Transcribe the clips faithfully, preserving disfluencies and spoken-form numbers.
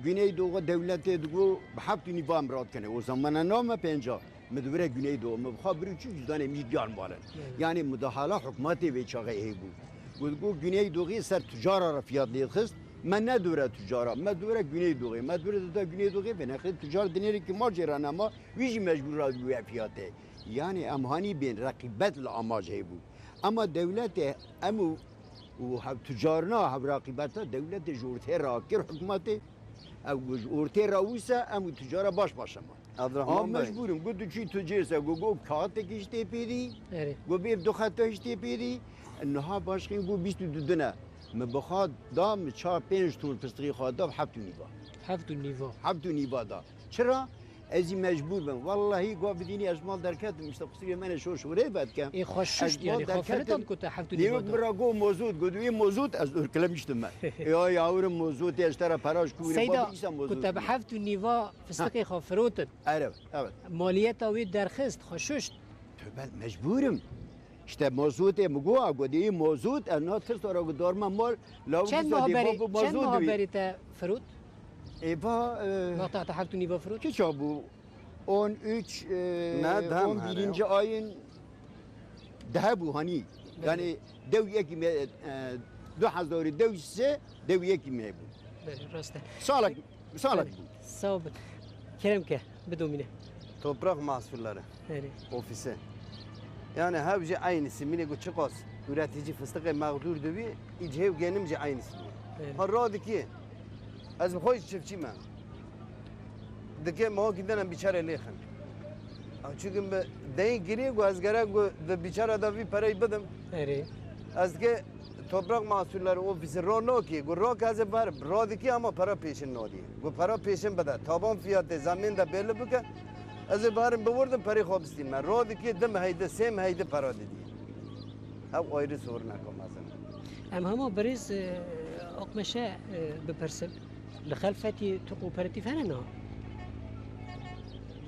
Güneydoğu dewletê digo bi heft û nîva em rat kene. O zaman name pênca. Mi dibire Güneydoğu. Mi bixwa birî çi cüzdanê mi giyan malen. Evet. Yani müdahale hukmatê vê çaxê hê bû. Got, got Güneydoğu ser tücara re fiyat lê dixist. Me ne dibire tücara. Me dibire Güneydoğu. Me dibire da Güneydoğu ve nexê tücar dinêrê ki ma jê re nema. Wî jî mecbûr ra wê fiyatê. Yani em hanî bên reqîbet li amac hê bû. Ama dewletê em û, û hev tucarina, hev raqîbeta dewletê ji ortê rakir hikûmetê. Ew ji ortê ra wisa em û tucara baş baş e ma. Abdurrahman Ama Bey. Mecbûr im. Got tu çî tu cêse, got, got kağıtekî ji tê pêdî, Erê. Got bê du xeta ji tê pêdî. Niha başqîn got bîst û du dine. Min bi xwe da, min çar pênc ton fistixê xwe da, heft û nîva. Heft û nîva. Heft û nîva da. Çira? Ez jî mecbûr bim. Wellahî, gwa bidînî ez mal derketim, işte, qusûrê me ne şor şorê vedikem. Ê, xwe şuşt, yanî, xwe filitan ku te heft û nîva da. Nêwek min ra got mozot, got, wê mozot, ez urkilemiştim me. Ya, yavrum, mozotê ez te ra pera ji ku wî ne, Seyda, baba, îsa mozot ku te bi bû. Heft û nîva fistiqê xwe firotin. Evet, evet. Maliyeta wî derxist, xwe şuşt. Tövbe, mecbûr im. İşte mozotê min got, a, got, ê mozot, ez na tirs ora got, dorma mal, law Çend biza meha dê berî, bab çend mozot meha dibî. Berî te firot? Ê, va, e, Wexta te heft û nîva firot? Kiça bû? On üç, e, Ne, dem on birinci here. Ayın dehe bû, hani. Belê. Yani dew yekî me, e, du hezar û dew se, dew yekî me bû. Belê, rast e. Salak. Salak bû. Sağ ol. Kerem ke, bidomîne. Toprak Mahsulları Erê. Ofisi. Yani hevce aynısı. Mine ku çiqas üretici fıstıqê mağdur dibi, îc hêv genim jî aynısı. Erê. Ha radiki. Ez bi xwe çiftçî me. Dike ma ki denen biçare lêxin. Çünkü bi deyî girî ku ez gerek ku di biçare de vî perey bidim. Erê. Ez dike Toprak Mahsulleri Ofisi ro nokî, gu ro ke ez ê verim, ro dikî ama para pêşin nodî. Gu para pêşin bide, taban fiyatê zemîn de belli bike, ez ê verim biwirdim, perê xwe bistîme. Ro dikî dim heydi, sêm heydi para didî. Ev ayrı soruneka mezin. Em hema birêz, e, Akmeşe, e, bipirsin. Li Xelfetî tu kooperatif hene niha?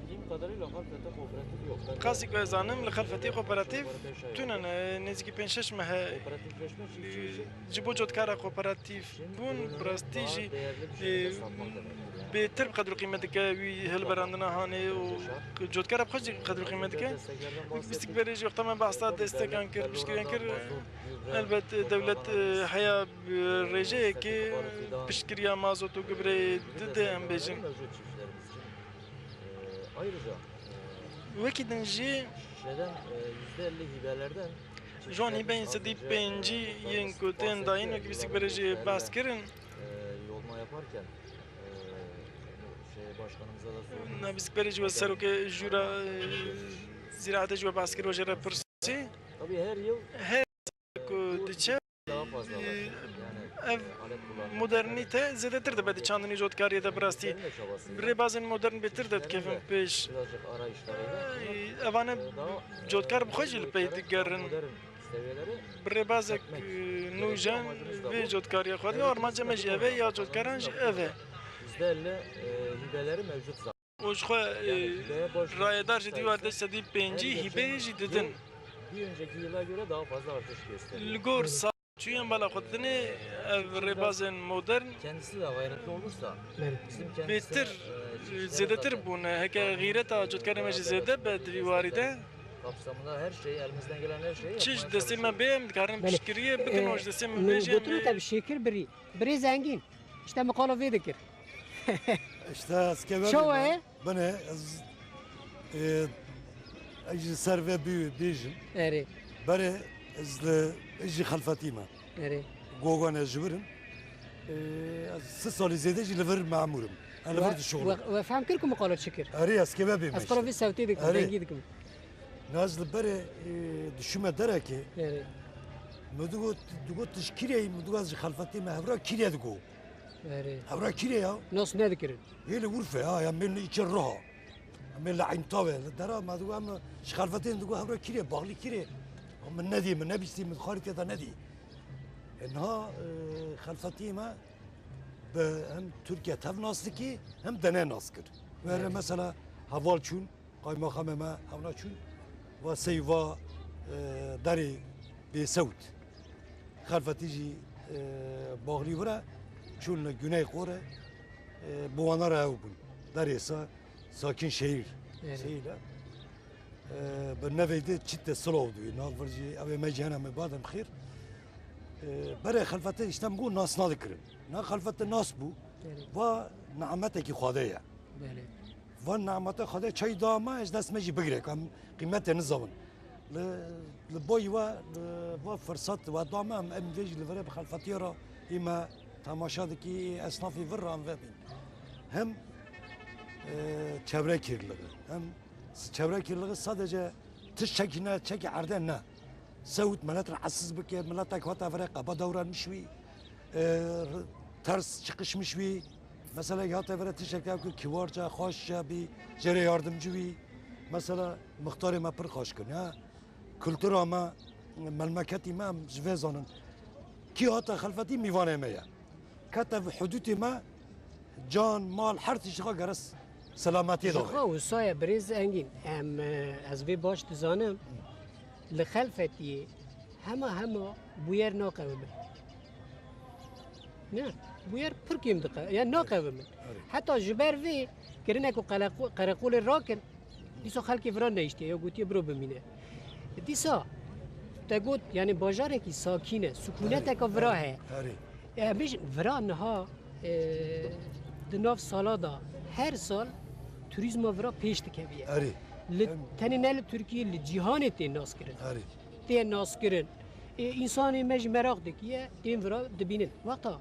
Bildiğim kadarıyla Halfet'te kooperatif yok. Ben de Qasî ku ez zanim, li Xelfetî kooperatif tune ne, nêzîkî pênc şeş meh e. Kooperatifleşme çiftçi için, e, ji bo cotkara kooperatif bûn, bi rastî jî, e, bêtir bi qedr û qîmet dike wî hilberandina hanê û cotkara bi xwe jî qedr û qîmet dike. Wek bîstik berê jî wexta me behsa destekan kir, piştgiriyan kir, elbet dewlet, e, heya Bi rêjeyekê piştgiriya mazot û gibreyê dide, em bêjin. Wekî din jî ji wan hîbeyên sedî pêncî yên ku tên dayîn, wekî bîstik berê jî behs kirin. Na bîstik berê jî we serokê jûra, e, zîraetê jî we behs kir, we jê re pirsî. Her ku diçe, ev modernîte zêdetir dibe di çandinî cotkariyê de bi rastî. Rêbazên modern bêtir de dikevin pêş. Evane cotkar bi xwe jî li pey digerin. Bi rêbazek, e, nûjen vê cotkariya xwe dike, armanca me jî ev e, ya cotkaran jî ev e. Û ji xwe, e, rayedar ji dîwar de sedî pêncî hîbeyê jî didin. Li gor saçûyên bala xwe didinê ev rêbazên modern bêtir, e, zêdetir bûne. Heke xîreta cotkarê me jî zêde be di vî warî de, çi ji destê me bê em dikarin piştgiriyê bikin, û ji destê me bê jî em ê. Gotinê te bi şêkir birî. Birê zengîn. Îşte min qala vê dikir. Îşte ez keve Çawa ye? Bine ez, e, ez ji ser vê bî-, bêjim. Erê. Berê ez li, ez jî Xelfetî me. Erê. Gogan ez ji vir im. E, ez sih salî zêde jî li vir memûr im. Ez li vir dişuxulim. We, we fehm kir ku min qala çi kir? Erê, ez keve bêm. Ez qala vê sewtê dikim, Erê. Dengî dikim. Na ez li berê, e, dişûme derekê. Erê. Min digot, digot tu ji kîrê yî? Min digot ez ji Xelfetê me, hevra kîrê digot. Erê. Hevra kîrê ya? Nas nedikirin. Hê li Urfê ha, ya mêl li îçe Riha. Mêl li Eyntawe, li dera me digot em ji Xelfetê, digot hevra kîrê, baxlî kîrê. Min nedî, min nebîstî, min xarîtê de nedî. E, niha, e, Xelfetê me bi hem Tirkiye tev nas dikî, hem dene nas kir. Were mesela heval çûn, Qaymaxamê me hewna çûn, va sey va, e, derê bêsewt. Xelfetî jî, e, baxlî wira çûn li Güney Qore. E, bi wana re ew bûn. Derê sa, sakin şehîr. Evet. Seyî le. E, bi nevê de çit de silav dû. Nav vir jî ew ê me jî hene me badem xêr. E, berê xelfete işte min got nas nadikirin. Na xelfete nas bû. Evet. Va nimetekî Xwedê ye. Belê. Van nimete Xwedê çay da me, ez dest me jî bigire, em qîmetê nizavin. Li, li boy we, li va firsat we da me, em, em vê jî li virê bi xelfetiya re î me temaşa dikî, esnafî vir re em vebîn. Hem, e, çevrekirliği, hem s-, çevrekirliği sadece tiştekî ne, çekî erde ne. Sewt milet rahatsiz bike, miletek hate vire qeba dewranmiş wî, e, ters çıkışmış wî. Mesela hate vire tiştek ev ku kiwarca, xweşça bî, jê re yardimci wî. Mesela muxtarê me pir xweş kirin, ya. Kultura me, memleketî me em ji vê zanin. Kî hate xelfetî mîvanê me ye. Kete bi hudûtê me, can, mal, her tişt xwe gere s-, selametiyê Ji da. Xwe wisa ye birêz Engîn. Em, e, ez vê baş dizanim. Li xelfetiyê hema hema bûyer naqewimin. Ne, bûyer pir kêm diqe-, ya naqewimin. Erê. Heta ji ber vê kirine ku qeleqo-, qereqolê rakin, dîsa xelkê vira nehiştiye, ya gotiye biro bimîne. Dîsa te got, yani bajarekî sakîn e, sukûneteka vira heye. Erê. E, em bêjin, vira niha, e, di nav sala de her sal turîzma vira pêş dikeviye. Erê. Li, Em- tenê ne li Tirkiyê, li cîhanê tê naskirin. Erê. Tê naskirin. E, însanê me jî meraq dikiye, tên vira dibînin. Wexta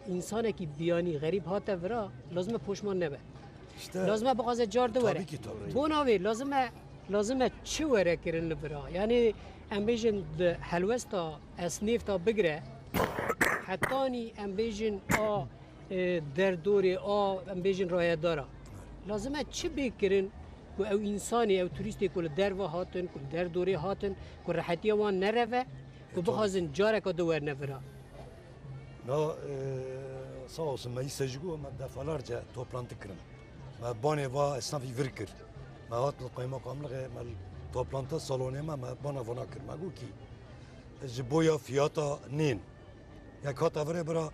însanekî biyanî, xerîb hate vira, lazim e poşman nebe. İşte, lazim e bixwaze car di were. Tabii ki, tabii ki. Bona wê lazim e, lazim e çi were kirin li vira? Yani em bêjin di helwesta esnêf ta bigire, hetanî em bêjin a, e, derdorê a, em bêjin rayedara. Lazim e çi bê kirin ku ew însanê, ew turîstê ku li derve hatin, ku li derdorê hatin, ku rehetiya wan nereve, ku bixwazin careka di werne vira. Na, e, sağ olsun, me îse ji ku me defalarca toplantı kirin. Me banê va esnafî vir kir. Me hat li kaymakamlixê, me li toplantı salonê me, me bana vana kir. Me got kî, ji boya fiyata nên. Yek hate virê bira,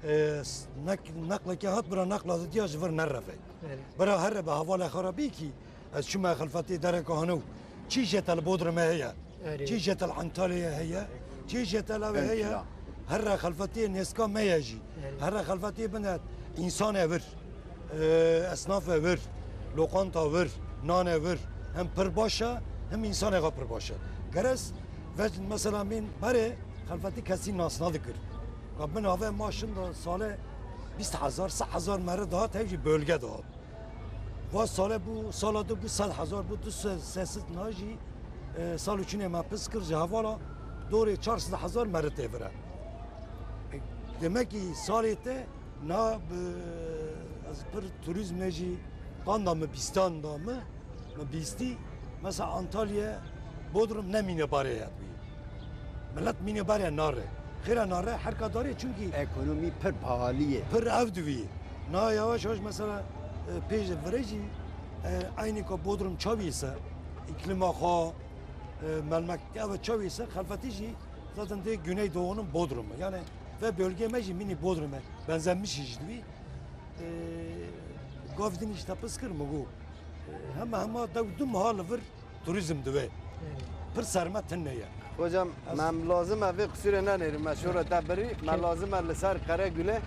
e, s-, nek-, neqleke hat bira neqla didiya ji vir nereve. Erê. Bira here bi hevalê xwe re bî kî, ez çûme xelfetê dereka hene û çî jê te li Bodrumê heye, Erê. Çî jê te li Antalyayê heye, çî jê te li wê heye. Her re xelfetê nêzka me ye jî. Erê. Her re xelfetê bine însan e vir. E, esnaf e vir, lokanta vir, nan e vir, hem pir baş e, hem însanê xwe pir baş e. Gerez ve mesela min berê xelfetî kesî nas nadikir. Ka bin ave ma şinda sale bîst hezar, sed hezar meri dihat, hev jî bölge dihat. Va sale bû, sala du bû sed hezar bû, du sed, sed na jî, e, sal û çinê me pirs kir ji hevala dorê çar sed hezar meri tê vire. E, demek ki salê te Na bi, ez pir turîzmê jî qanda min bîstan da min, min bîstî, mesela Antalya, Bodrum ne mînebarê ye dibî. Milet mînebarê nare. Xêra nare, herka darê, çunkî ekonomî pir pahalî ye. Pir ev dibî. Na yavaş yavaş mesela, e, pêş de virê jî, e, eynî ka Bodrum çawî se, îklîma xwe, e, melmek ev çawî se, xelfetî jî zaten dê güneydoğunun Bodrum'u. Yani ve bölge me jî mînî Bodrum'e benzemiş jî dibî. E, gav din işte piskir mi gu. E, hema hema dew du meha li vir turizm dibe. Pir serme tine ye. Hocam, Ez- me lazim e vê qisûrê nenêrim, me şora te birî. Me Kê- lazim e li ser Qeregule,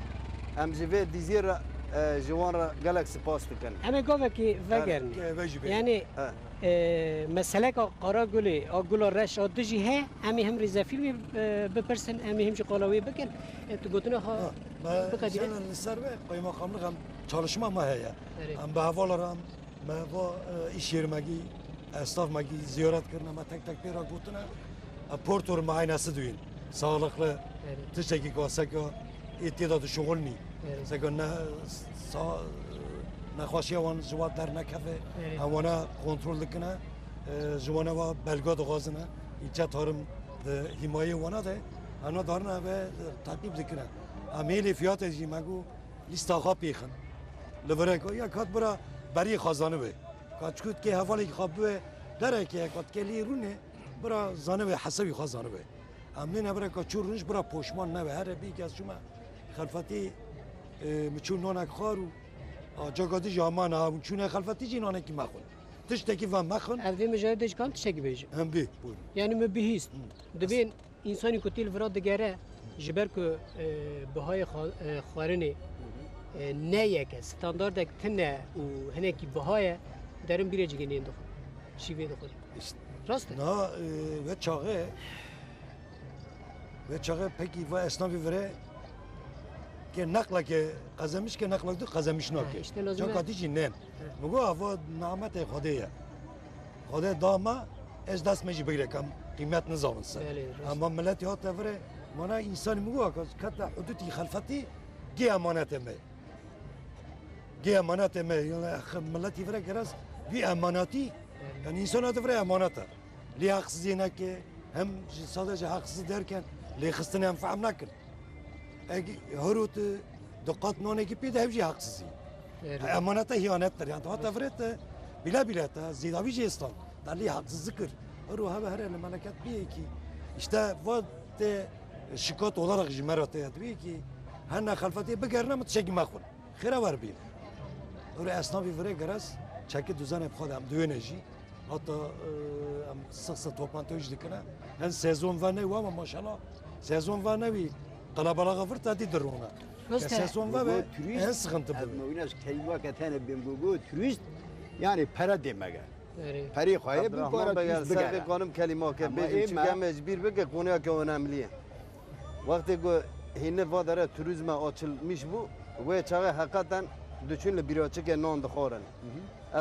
em ji vê dîzê re, e, ji wan re gelek spas dikin. Em ê gavekî vegerin. Ke ve jî bê. Yani, He. e, meseleka Qaragulê, a gula reş a dijî he, em ê him rêzefîlmê, e, bipirsin, em ê him jî qala wê bikin. E, tu gotina xwe Ha, me biqedîne. Sen li ser ve kaymakamlık em çalışma me heye. Erê. Em bi hevala re em Me va, e, îş yêr me gî, esnaf me gî ziyaret kirine, me tek tek pê re gotine. E, portor me aynesi duyên. Sağlıklı, Erê. Tiştekî ka seka ê tê de dişuxulnî. Erê. Seka ne, sa-, nexweşiya wan ji wan dernekeve. Erê. Em wana kontrol dikine. E, ji wana wa belga dixwazine. Îlçe tarım di hîmayê wana de. Em na darine ve, e, teqîb dikine. Em hêlê fiyatê jî me got, Lîsta xwe pêxin. Li virek ya kat bira berî xwe zanibe. Ka çikû dikê hevalekî xwe bibe derekê ya ka dikê lê rûnê bira zanibe hesabî xwe zanibe. Em nêne bira ka çû rûnîş bira poşman nebe. Here bî kes çûme xelfetî E, min çû nanek xwar û, a, caka dî jî aman ha, hûn çûne xelfetî jî nanekî mexwin. Tiştekî ve mexwin. Ev vê mijarê de ji kan tiştekî bêje. Em bê, buyurun. Yani min bihîst. Hı. Dibên însanî ku tê li vira digere, ji ber ku, e, bihayê xwa-, e, xwarinê, e, ne yek e, standardek tune û hinekî biha ye, derin bîrê cigê nên dixwin. Şîvê dixwin. Rast e? Na, e, ve çaxê, ve çaxê pekî va esnafî vire ke neqleke qezemiş ke neqlek du qezemiş nake. Ha, işte lazim e. Caka dî jî nen. He. Min got, ava nimetê Xwedê ye. Xwedê da me, ez dest me jî bigire, em qîmet nizavin se. Belê, rast. Ama miletî hate vire, mana însanî min got, kete hudutî xelfetî, gê emanetê me. Gê emanetê me, yani, milletî vire geras, vî emanetî, yani, însan hate vire emanet e. Lê haqsizî neke, hem ji sadece haqsizî derken, lê xistinê em fehm nakin. Eg hero tu di qat nanekî pê de hev jî haqsizî. Doğru. Emanete hiyanettir. Yani, hata vire te, bile bile te, zêdavî jê stan. Te lê haqsizî kir. Hero heve here li meleket biyekî. İşte, va te şikayet olarak ji me re te yadbiyekî. Her ne xelfetê bigerine mi tişekî mexwin. Xêra wer bîn. Ûrê esnafî virê geres çekî duzanê bi xwe de em diwêne jî. Hatta, e, em sık sık toplantı jî dikine. Hen sezon ve ne ama maşallah sezon ve ne wî qelebalaxa vir te dî dirûne. Rast e. Sezon ve ve en sıkıntı bu. Mewîna ji kelîma ke tene bêm gogo turist, yani pere demege. Erê. Perê xwe ye, bi Abdurrahman para Bey, turist ser bigere. Vê kanim kelîma ke bêjim, çi keme ji bîr bike, konuya ke önemli ye. Wextê ku hînî va dere turizme açılmış bû, wê çaxê heqeten diçûn li bîraçikê nan dixwarin.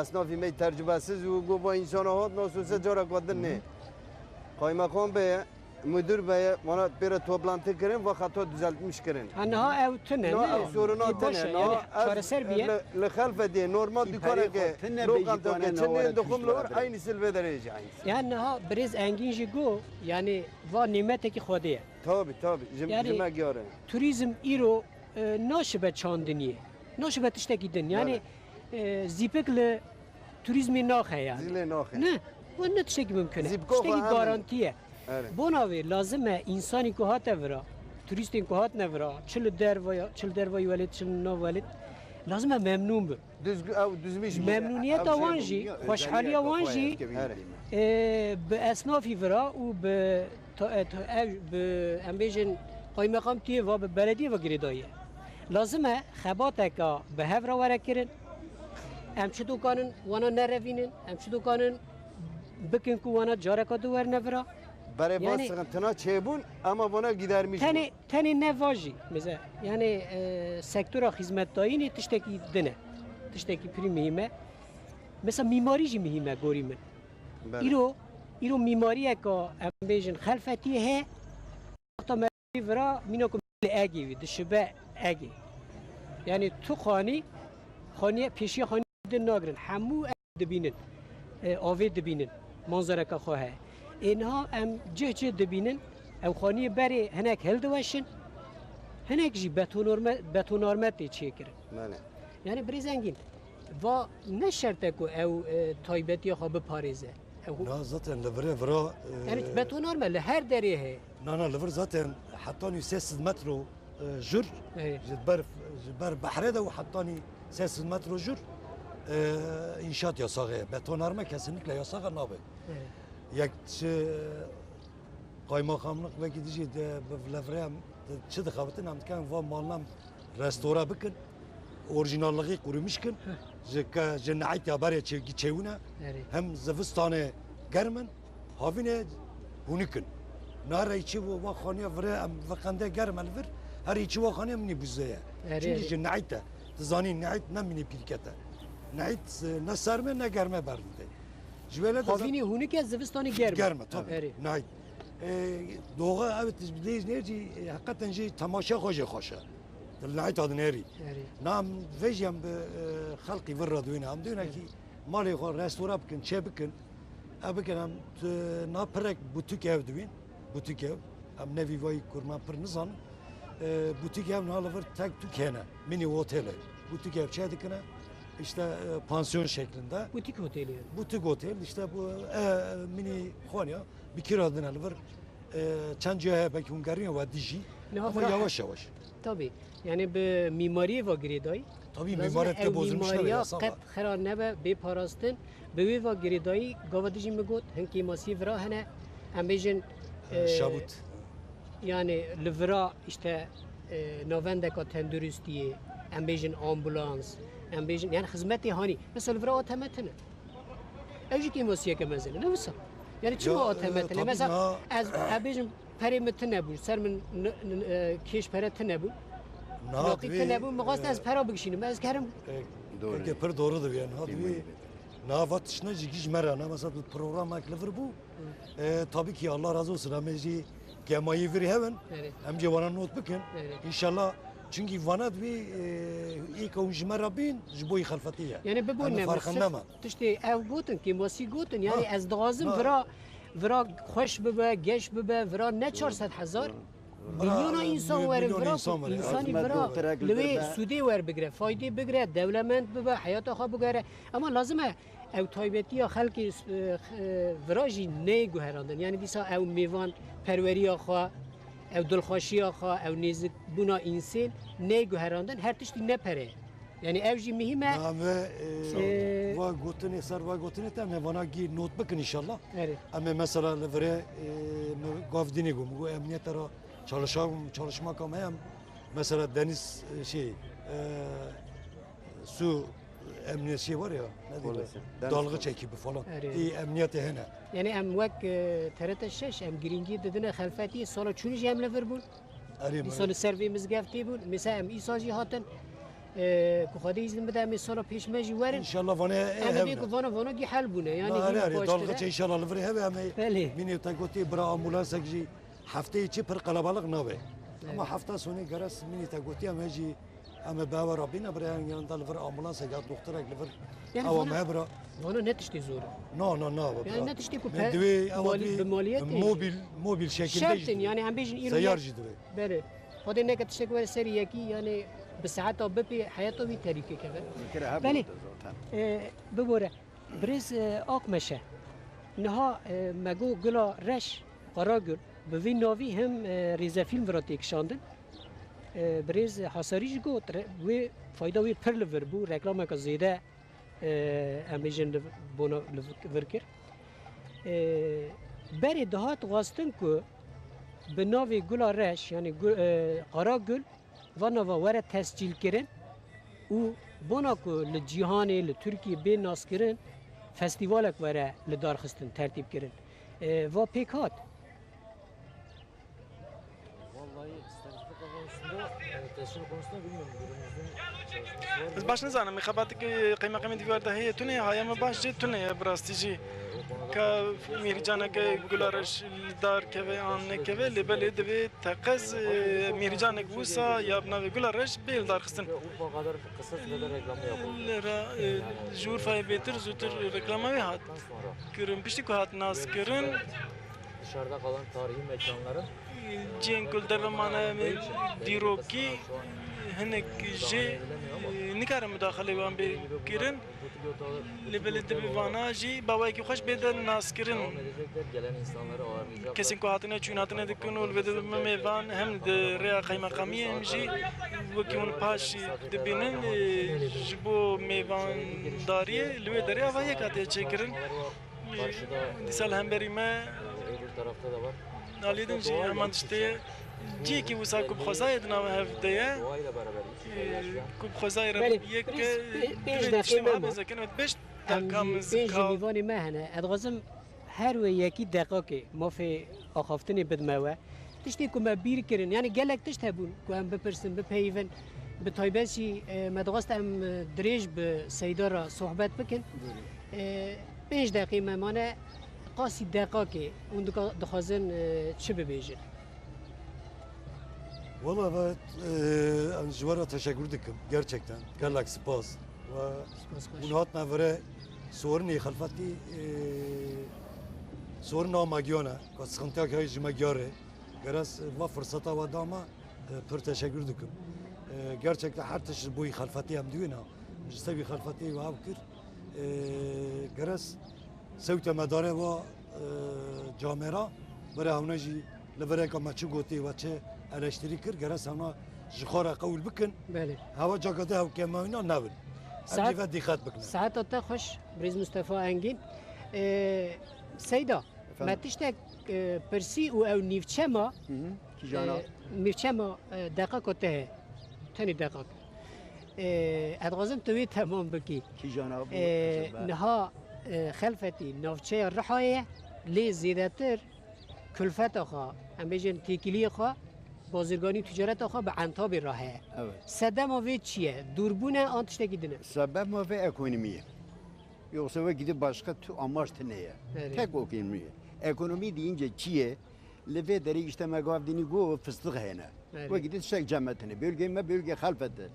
Esnafî me tecrübesiz û got va însana hat nasose careka din nê. Kaymakam beye, müdür beye, vana pêre toplantı kirin, va xeta düzeltmiş kirin. Ha, niha ew tune, ne? Ew soruna tune. Baş e, yani çareser biye. Li, li xelfetê normal dükkaneke, lokanteke çi nê dixwim li wir, aynı silvê derê jî aynı. Yani niha birêz Engîn jî got, yani va nîmetekî Xwedê ye. Tabii, tabii. Ji, yani, ji me giyar e. Turizm îro, e, naşibe çandiniyê. Naşibe tiştekî din. Yani, e, zîpik li turizmê naxe yani. Zîlê naxe. Ne. Wan ne tiştekî mimkun e. Zîpko xwe tiştekî garantî ye. Evet. Bona wê lazim e însanî ku hate vira, turîstên ku hatine vira, çi li derva, çi li dervayî welêt, çi li nav welêt, lazim e memnûn bin. Düzgü-, ew düzmüş bû. Memnûniyeta wan jî, xweşhaliya wan jî, e, bi esnafî vira û bi ta-, e, ta-, ev, bi, em bêjin, qaymeqamtiyê ve, bi belediyê ve girêdayî ye. Lazim e xebateka bi hev re were kirin. Em çi dokanin wana nerevînin, em çi dokanin bikin ku wana careka du werne vira. Berê va sıkıntına çêbûn, ama vana gidermiş bûn. Tenê ne va jî, mesela, yani, e, sektora xizmetdayînê tiştekî din e. Tiştekî pirî muhîm e. Mesela mîmarî jî muhîm e gorî min. Belê. Îro, îro mîmariyeka em bêjin xelfetiyê heye. Wexta me vira mîna ku li Egê wî, dişibe Egê. Yani tu xanî, xanîye pêşiya xanî din nagirin. Hemû dibînin, e, avê dibînin, manzereka xwe heye. Ê niha em cih cih dibînin, ew xaniyê berê hinek hildiweşin, hinek jî betonarme-, betonarme tê çêkirin. Belê. Yani birêz Engîn, va ne şert e ku ew, e, taybetiya xwe biparêze. Ew Na zaten li virê vira, e, yani betonarme li her derê heye. Na, na, li vir zaten hetanî sê sed metro e, jur, ji ber, ji ber behrê de û hetanî sê sed metro jur, e, înşaat yasaxê ye. Betonarme kesinlikle yasaxa nabe. Yek çi qaymaxamlik wekî dijî de bi levreyam çi dixebitin, em dikin va malnam restore bikin, orijinalliği kurumuş kin, ji ke, ji neît ya berê çê-, çêwine, hem zivistanê germ in, havînê hûnik in. Na re çi bo, va xaniya vire em ve qende germ e li vir, her çi va xaniya minî buzê ye. Erê, çünkü erê. Ji neît e. Tu zanî neît ne minî pîrket e. Neît, e, ne sermê ne germê berdide. Ji wele de havînê hûnik e, zivistanê germ e. Germ e, tabii. Erê. Neît. E, doğa, evet, lê nêrî, e, heqeten jî temaşa xwe jê xweş e. Di neît adin erî. Erê. Na em vejî em bi, e, xelqî vir re dûyne. Em dûyne ki malê xwe restore bikin, çê bikin. Ev bikin em, e, na pirek butîk ev dibîn. Butîk ev. Em nevî vayî kurman pir nizanin. E, butîk ev niha li vir tek tûk hene. Mini otele. Butîk ev çê dikine. İşte, e, pansiyon şeklinde. Butik oteli yani. Butik otel. İşte bu, e, mini xaniya bi kira dine li vir. E, çend cihê belkî hûn gerîne we dijî. Niha Ama bira- yavaş yavaş. Tabii. Yani bi mîmariyê ve girêdayî. Tabii lazim mîmarê e ew te bozulmuş nebe mîmariya yasax qet e. Xira nebe bê parastin. Bi wê ve girêdayî gava dijî min got, hin kêmasiyê vira hene. Em bêjin, e, şabût. Yani li vira işte, e, navendeka tenduristiyê, em bêjin ambulans, em bêjin, yani xizmetê hanî. Mesela li vira A T M tine. Ev jî kêmasiyeke mezin e, ne wisa? Yani çima Ya, A T M e, tine? Tabii Mesela na- ez, ez bêjim perê min tine bû, ser min n-, n-, e, kêş pere tine bû. Na Naqî divê, tine bû, min xwest e, ez pera bigişînim, ez kerim. E, Doğru. Peki, pir doğru diyor yani. Ha, Kêmayî divê, bêtir. Na va tiştine jî giş me re, ne mesela tu programek li vir bû. E, tabii ki Allah razı olsun, em jî kêmayî virî hevin, Evet. em jî wana not bikin. Evet. İnşallah, çünkü vana divê, e, ê ke hûn ji me re bîn, ji bo yî xelfetî ye. Yani bibû Em ne, farqe sirf nema. Tiştê ew gotin, kêmasî gotin, yani Ha, ez dixwazim ha. vira, vira xweş bibe, geş bibe, vira ne çar sed hezar, Vira, milyona e, insan mi-, werin, milyona vira insan ku werin. insanî Xizmet vira bigre. li wê sûdê werbigire, faydê bigire, dewlemend bibe, heyata xwe bigere. Ama lazim e ew taybetiya xelkê, e, e, vira jî neyê guherandin. Yani dîsa ew mêvan perweriya xwe, ew dilxweşiya xwe, ew nêzikbûna însên neyê guherandin. Her tiştî ne pere ye. Yani ev jî muhîm e. Na, em ê, e, Ee, va gotinê, ser va gotinê te, em ê vana gî not bikin inşallah. Erê. Em ê mesela li virê, e, me gav dînê got, got emniyete ra çalışa-, çalışma ka me em mesela deniz, e, şey, e, su emniyet şey var ya, ne diyorlar? Polisi. Deniz Dalgıç polisi. Ekibi falan. Erê. İyi emniyete hene. Yani em wek, e, T R T şeş, em girîngî didine xelfetî, sala çûnî jî em li vir bûn. Erê, Dîsa erê. Li ser vê mizgeftê bûn. Mesela em îsa jî hatin, e, ku Xwedê îzin bide, em ê sala pêş me jî werin. İnşallah vane, e, Em ê hevne. Bê ku vana, vana gî hel bûne. Yani Na, hîn erê, erê, baştir dalgıç e. İnşallah li vir heve em ê. Belê. Mînê te gotê bira ambulansek jî hefteyê çi pir qelebalix nabe. Evet. Ama hefta sonê geres mînê te gotê em ê jî Em ê bi ewa re bîne, bira, yan, yan da li vir ambulansek ya doktorek li vir Yani ewa vana, me bira. Vana ne tiştê zor e. Na, na, na, bira. Yani ne tiştê ku Me pe-, divê ewa mali-, divê bi maliyetê mobil, mobil şekilde Şertin, jî yani em bêjin îro seyar yek jî divê. Belê. Xwedê neke tiştek were serî yekî, yani bi saeta bipê heyata wî terîkê keve. Belê. Zaten. E, bibore. Birêz, e, Akmeşe. Niha, e, me got Gula Reş, Karagül. Bi vî navî him, e, rêzefîlm vira têkişandin. E, birêz Hasarî jî got, re-, wê fayda wê pir li vir bû, reklameke zêde, e, em bêjin li bona li vir kir. E, berê dihat xwestin ku bi navê Gula Reş, yani Gu-, e, Qara Gul, va nava were tescîlkirin û bona ku li cîhanê, li Tirkiyê bê naskirin, festîvalek were li dar xistin, tertîb kirin. E, va pêk hat. Vallahi istatistika konusunda, e, tescil konusunda bilmiyorum. Durumumuzun çalışması var mı? Ez baş nizanim, xebateke qeymeqamê dîwar de heye tune, haya me baş jê tune ye, bi rastî jî. Ka mîrcaneke Gulareş li dar keve an nekeve, lê belê divê teqez, e, mîrcanek wisa ya bi navê Gulareş bê li dar xistin. Urfa kadar kısa sürede reklamı yapıldı. Lera, e, ji Urfayê bêtir zûtir reklama wê hat kirin. Piştî ku hat nas kirin, Dışarıda kalan tarihi mekanların cihên ku li derve mane em ê dîrokî, hinek jê, e, nikarin mudaxilê wan bê kirin. Lê belê divê vana jî bi awayekî xweş bê de naskirin. Kesên ku hatine çûn hatine dikin û li vê de me mêvan hem di rêya qeymeqamiyê em jî wekî hûn paş dibînin, e, ji bo mêvandariyê li wê derê ava yek hatiye çêkirin. Dîsa li hemberî me alî din jî heman tiştê ye. Cihekî wisa ku bi xwezayê di nav hev de ye. Ku bi xwezayê re yek pênc deqê me ma. Pênc deqê me hene. Ez dixwazim her wê yekî deqakê mafê axaftinê bidime we. Tiştê ku me bîr kirin, yani gelek tişt hebûn ku em bipirsin, bipeyivin. Bi taybet jî, e, me dixwest em, e, dirêj bi Seyda re sohbet bikin. E, pênc deqê me mane, qasî deqakê hûn dika-, dixwazin, e, çi bibêjin? Wala ve, e, em ji we re teşekkür dikim. Gerçekten. Gelek spas. Ve hûn hatine vire sorinê xelfetî, e, sorina me giyane. Ka sıkıntıya ki ji me giyare. Geres va fırsata we dama, e, pir teşekkür dikim. E, gerçekten her tişt ji bo xelfetî em diwêna. Ji sevî xelfetî we ev kir. E, geres sewte me dare va, e, camêra. Bire hewne jî li vireka me çi gotî ve çi eleştirî kir, gere sana ji xwe re qewil bikin. Belê. Hewa caka de hewkemawîna newin. Em Saet, jî ve dîqet bikin. Saeta te xweş, Birêz Mustafa Engîn. Ee, Seyda, Efendim? me tiştek, e, pirsî û ew nîvçema, Hı hı. Kîjana? e, nîvçema, e, deqaka te heye. Tenê deqak. E, ez dixwazim tu wê temam bikî. Kîjana bû, E, acaba? Niha, e, Xelfetî navçeya Rihayê ye, lê zêdetir kulfeta xwe, em bêjin têkiliyê xwe, bazirganî û ticareta xwe bi Entabê re heye. Evet. Sedema vê çi ye? Dûrbûn e an tiştekî din e? Sebema vê ekonomî ye. Yoksa wekî di başka tu amaç tine ye. Evet. Tek ekonomî ye. Ekonomî deyince çi ye? Li vê derê işte me gavdînî got fistix hene. Evet. Wekî di tiştek cem me tine. Bölgeyê me bölge Xelfet e.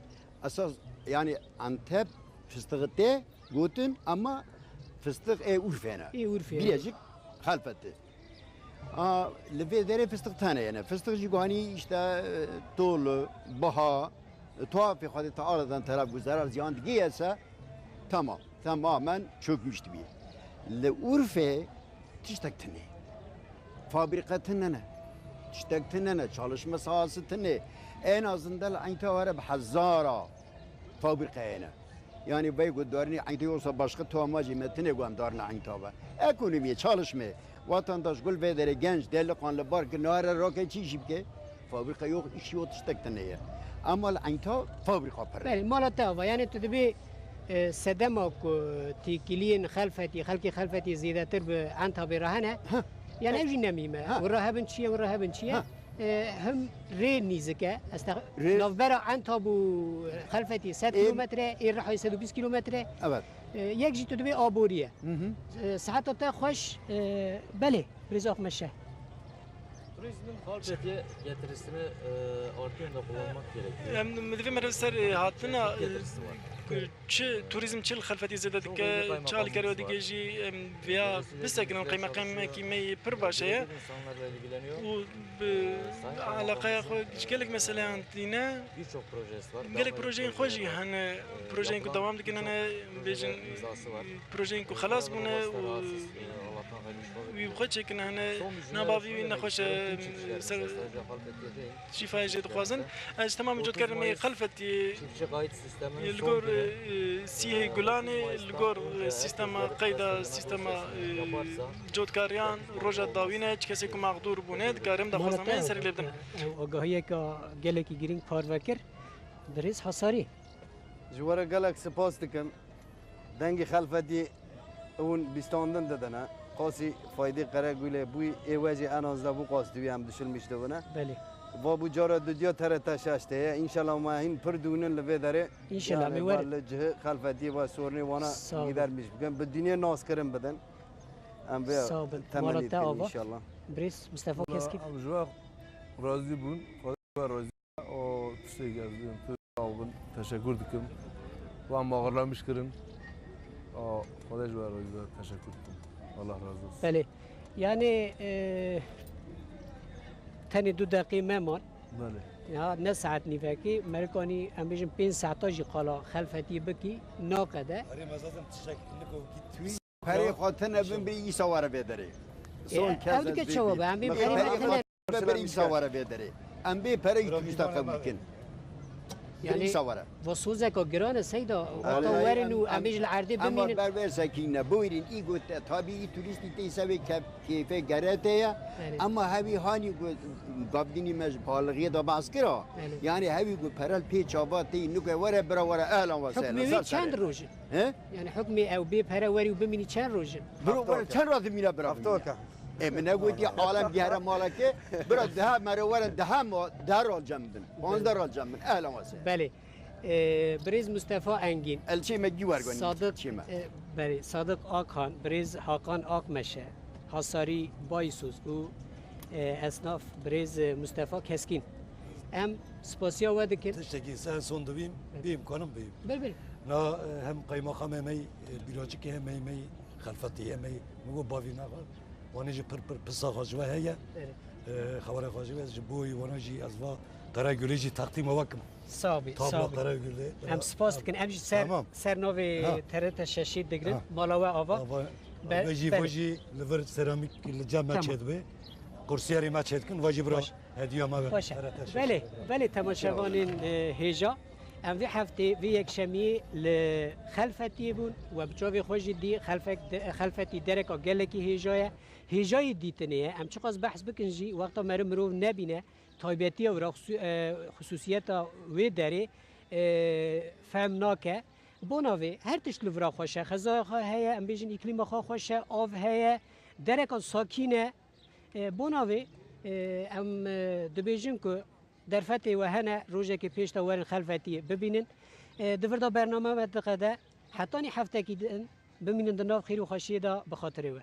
Esas yani Antep fistixi tê gotin ama fistix ê Urfê ne. Ê Urfê, Bilecik Xelfetê. A, li vê derê fistix tane yene. Fistix jî guhanî işte, e, tolu, biha, e, tuhafê xwedê te aradan teref ku zerar ziyan digiyese, tamam, tamamen çökmüş dibiye. Li Urfê tiştek tine. Fabrika tine ne. Tiştek tine ne. Çalışma sahası tine. En azından Eynta were bi hezara fabrika hene. Yani vey ku darînî Eynta yoksa başka tu amacî me tine ku em darîne Eynta be. Ekonomiye, çalışmê. Vatandaş gul vê derê genç, delikanlı bar ki nare rake çi işi bike? Fabrika yok, iş yok, tiştek tine ye. Ama li Eynta fabrika pir. Belê, mala te ava. Yani tu dibê, e, sedema ku têkiliyên Xelfetî, xelkê Xelfetî zêdetir bi Entabê re hene. Ha. Yani ev jî nemîme. Ha. Wira hebin çi ye, wira hebin çi ye? Ha. E, him rê nîzik e. Esta Rê- navbera Entab û Xelfetî sed Ê- kilometre, ê Rihayê sed û bîst kilometre. Evet. E, yek jî tu dibê aborî ye. Hı hı. E, siheta te xweş, e, belê, Birêz Akmeşe. Turizmin Xalfetê getirisini, e, artıyan da kullanmak gerekiyor. Em, min divê meriv ser, e, hatina, Getirisi var. e, çi turizm çi li Xelfetî zêde dike, çi alîkariya digihêjî, em, vêya bisekinin, qeymeqamekî me yê pir baş heye. Û bi eleqeya xwe ji gelek meseleyan tîne. Gelek projeyên xwe jî hene, projeyên ku dewam dikin hene, bêjin, projeyên ku xelas bûne û wî bi xwe çêkin hene, nabavî wî nexweş e, ser şîfayê jê dixwazin. Ez ji temamê cotkarên me yê Xelfetiyê, li gor, e, sîhê Gulanê, li gor, e, sîstema qeyda, sîstema, e, cotkariyan roja dawî ne, çi kesê ku mexdûr bûne, dikarim daxwaza me serî lê bidim. Ew agahiyeke gelekî girîng parve kir, Birêz Hasarî. Ji we re gelek spas dikim. Dengê Xelfetî hûn bîstandin didine. Qasî faydê Qeregûlê bûyî, ê we jî en az de bû qas diwî em dişilmîş dibine. Belê. Va bû cara dudiya T R T şeş de ye. Înşallah me hîn pir dûnin li vê derê. Înşallah, Yani, em ê ba werin. Li cihê Xelfetî ve sorunê wana Sağ olun. Gidermiş bikin. Bi dinyê naskirin bidin. Em vê Sağ olun. Temennî Mala te dikin ava. Înşallah. Birêz Mustafa Keskin. Em ji we razî bûn. Xwedê we razî. O tiştekî ez bînim, tu sağ olun, teşekkür dikim. Wan me ağırlamış kirin. O, Xwedê ji we razî be, teşekkür dikim. Allah razı olsun. Belê. Yani, e, tenê du deqî me man. Belê. Ya, ne saet nîvekî, merikanî, em bêjin pênc saeta jî qala Xelfetî bikî, naqede. Erê, me zaten tiştek niko ki tui. Perê xwe tine bin bê îsa were vê derê. Son E, kez ew ez dike vê çawa bî. Be, em bê Perê perê xwe xwe tine. Tine bin bê îsa were vê derê. Em bê pereyê turîsta qebûl bikin. Bê Yani, îsa were. va sozeka giran e Seyda, Erê. wata werin û Em, em ê ji li erdê em bimînin. Berber sekîne, bûyrin, î gote, tabî î turîstî tê îsa vê kef-, kêfê gerete ye. Erê. Ama hevî hanî got, gavdinî me ji pahalixiyê de behs kira. Erê. Yani hevî got, perel pê çava tê, nuke were bira were, ehlan ve sehlan, Hukmê wî ser çend serê. roj in? He? Yani hukmê ew bê pere werî û bimînî çend roj in? Bro, were çend razî mîna bira bimîne? Hafta ka. E, min negotî alem gihre maleke, bira daha mere were daha ma, daha rol cem bin. Panzdeh rol cem bin. Ehlen wese. Belê. E, Birêz Mustafa Engîn. El çê me gî werganî. Sadık, Çê me. e, belê, Sadık Akhan, Birêz Hakan Akmeşe, Hasarî Baysoz û, e, esnaf Birêz, e, Mustafa Keskin. Em spasiya we dikin. Tiştekî ser son dibîm, Evet. bîm kanim bîm. Bil, bil. Na, e, hem qeymaxamê me, e, bîracikê me, me, xelfetî me, min got bavî naxwe. Wanê jî pir, pir pisa xwe ji we heye. Evet. E, xeberê xwe ji we, ji bo wana jî ez va Qeregulê jî teqdîma we kim. Sağ bî, Tabla sağ bî. Qeregulê. Em spas dikin. Em jî ser, Tamam. ser navê Ha. T R T şeşî digrin. Ha. Mala we ava. Ava, Be-, ve jî, belê. ve jî li vir seramîk li cem me Tamam. çêdibe. Kursiyerê me çêdikin, ve jî bira. Baş. Hediya me be. Xweş e. Belê, belê temaşevanên e, hêja. Em vê heftê, vê yekşemiyê li Xelfetiyê bûn. We bi çavê xwe jî dî Xelfek de- Xelfetî dereka gelekî hêja ye. Hêjayê dîtinê ye. Em çiqas behs bikin jî, wexta meriv mirov nebîne, taybetiya wira, xisû- e, xisûsiyeta wê derê e, fehm nake. Bona vê, her tişt li vira xweş e. Xezaya xwe heye, em bêjin îklîma xwe xweş e, av heye, dereka sakîn e. E, bona vê, e, em e, dibêjin ku derfetê we hene, rojekê pêş de werin Xelfetiyê bibînin. E, di vir de bername me diqede, hetanî heftekî din bimînin di nav xêr û xweşiyê de bi xatirê we.